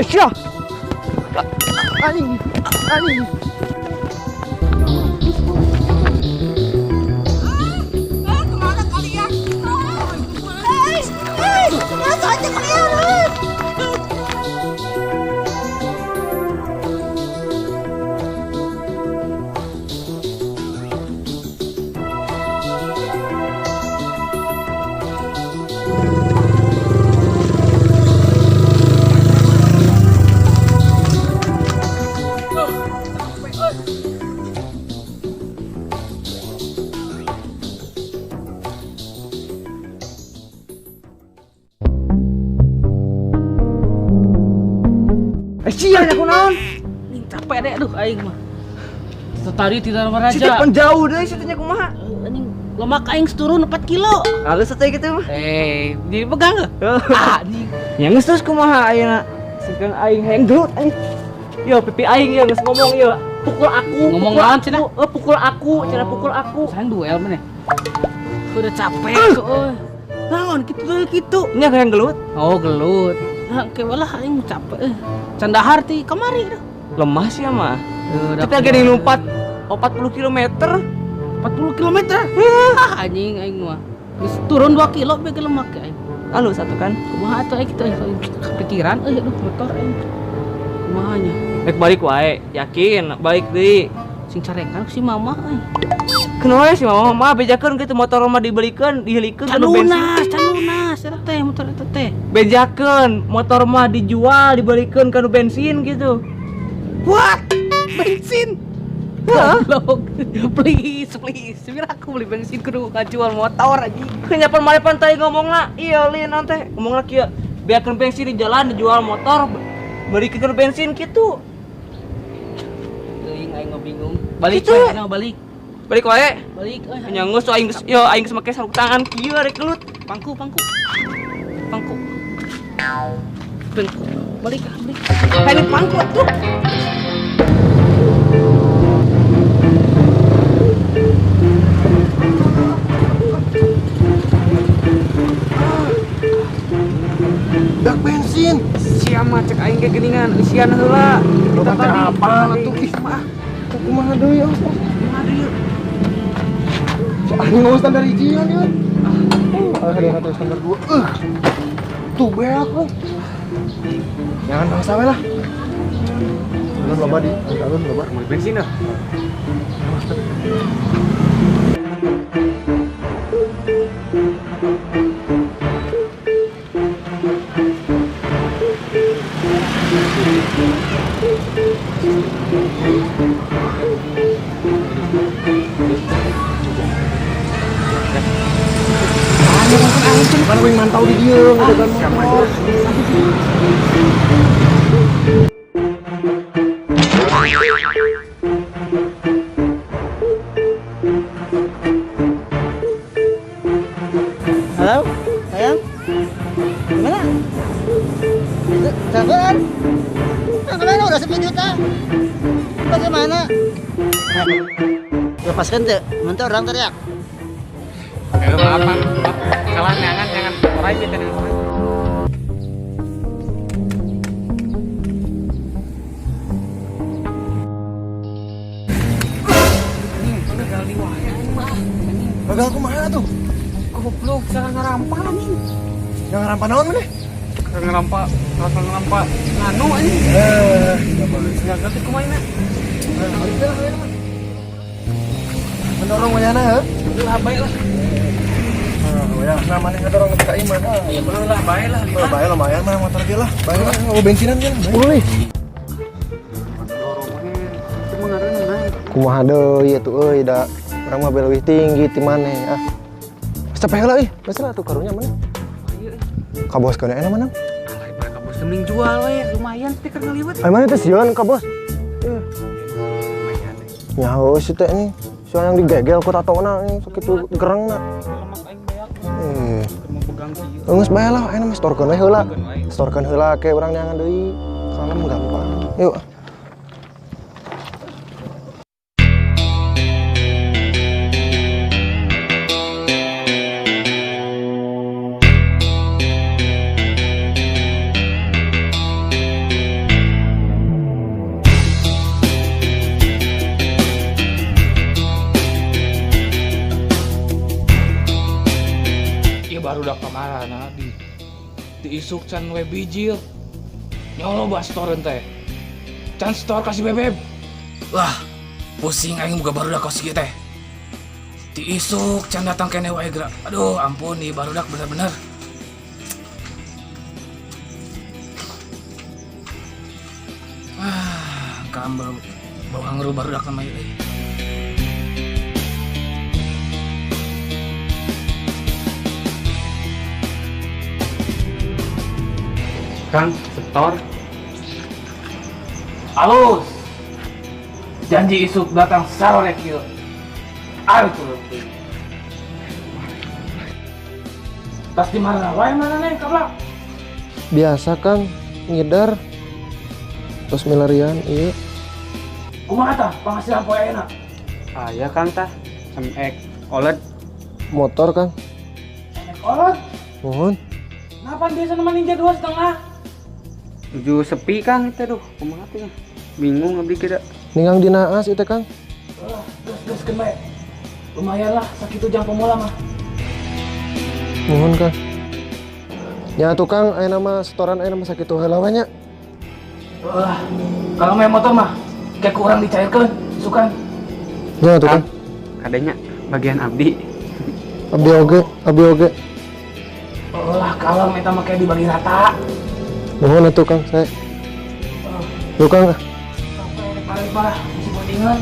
Sia. Anjing. Anjing. Kemana kalian? Kemana saja kalian? Sia nya kunaon? Ning capek deh aduh aing mah. Tadi tidak meraja. Situ penjauh deui situ nya kumaha? Anjing lemak aing turun 4 kilo. Halus teh kitu mah. Dipegang heuh. Ah anjing. Nya geus terus kumaha ayeuna? Sikeun aing hayang gelut aing. Yo pipi aing yo geus ngomong yo. Pukul aku. Ngomong naon cenah? Pukul aku, cenah pukul aku. Sayang duel maneh. Udah capek euy. Naon kitu deui kitu. Nya hayang gelut. Oh gelut. Nah, kewalah aing capek. Candahar ti kamari dah. Lemah sih mah. Kita gini lompat 40 km. 40 km? Ah anjing aing mah. Geus turun 2 kilo be lemak ke aing. Halus satu kan. Kumaha atuh aing kitu aing kepikiran euy aduh motor aing. Kumaha nya? Rek balik wae, yakin balik deui. Sing carekan si mama euy. Kunaon si mama mah bejakeun kitu motor mah dibelikeun, dihilikeun kana bensin. Can lunas eta teh motor eta teh. Bejakeun motor mah dijual dibelikeun kana bensin gitu. What? Bensin? Goblok. Please, please. Biar aku beli bensin kudu ngajual motor anjing. Kenyapan male pantai ngomongna, iya lin teh. Ngomongna kieu, biarkeun bensin di jalan dijual motor, belikeun bensin kitu. Teuing aing mah bingung. Balik gitu. Wae, balik. Balik wae. Balik euy. Nya geus aing geus yo aing geus make sarung tangan kieu rek gelut. Pangku, pangku. Pangku. Pangku. Balik, balik. Hayang pangku atuh. Dak bensin. Sia mah cek aing ge geuningan eusian heula. Kita tadi apa atuh ih mah. Kumaha deui ah. Kumaha deui. Aing ngomong standar hijian ya. Oh, ada standar 2. Tuh beak we. Jangan bangsa we lah. Alun loba di, alun loba beli bensin ah. Kan wing mantau di dieu ngajagan motor. Halo, sayang. Gimana? Telepon? Nah, kemana udah 10 juta? Bagaimana? Lepaskan tuh, nanti orang teriak. Maaf, maaf. Salah jangan orang kita dengan orang. Gagal di waya mah. Gagal kumaha tuh? Goblok, jangan ngarampa anjing. Jangan ngarampa naon maneh? Jangan ngarampa, rasa ngarampa nganu anjing. Gagal teh kumaha na? Balik lah ayeuna mah. Mendorong wayana heuh? Lah bae lah. Ya, nah mana ngedorong ke iman ah. Ya lah bae lah. Bae lumayan mah motor ge lah. Bae lah, mau bensinan ge lah. 10 nih. Kumaha deui atuh euy da urang mah leuwih tinggi ti maneh ah. Capek heula euy, geus lah atuh karunya maneh. Ka bos kana enak mana? Alah, ka bos mending jual we, lumayan teh keur ngaliwet. Ai maneh teh sieun ka bos. Lumayan. Nyaho si teh nih, si yang digegel ku tatona nih sakitu gerengna. Geus bae lah, ayeuna mah storkeun we heula. Storkeun heula ke urang neangan deui. Kalem gampang. Yuk. Barudak kamarana di isuk can we bijil. Nyolo setoran teh. Can setor kasih bebeb. Wah, pusing aing boga barudak kos kieu teh. Di isuk can datang keneh wae gerak. Aduh, ampun nih barudak bener-bener. Ah, kambal bau hangru barudak sama ieu. Kang, setor. Alus. Janji isuk datang sarorek ieu. Ayo turun deui. Tas di mana wae mana neh kablak? Biasa Kang, ngidar. Terus milarian ieu. Kumaha tah penghasilan poe ayeuna? Aya Kang tah, MX OLED motor Kang. MX OLED? Mohon. Napa biasa nama Ninja 2,5? Tujuh sepi Kang itu duh, kumaha teh? Bingung abdi kira. Ningang dina as itu Kang. Geus geus bae. Lumayan lah sakitu jang pemula mah. Mohon Kang. Nya tuh Kang, ayeuna mah setoran ayeuna mah sakitu heula we nya. Wah, kalau main motor mah kayak kurang dicairkan, isukan. Ya tuh Kang. Kadanya bagian abdi. Abdi oge, abdi oge. Lah kalau minta mah kayak dibagi rata. Mohon atuh Kang, saya. Tuh Kang. Sampai paling parah masih botingan.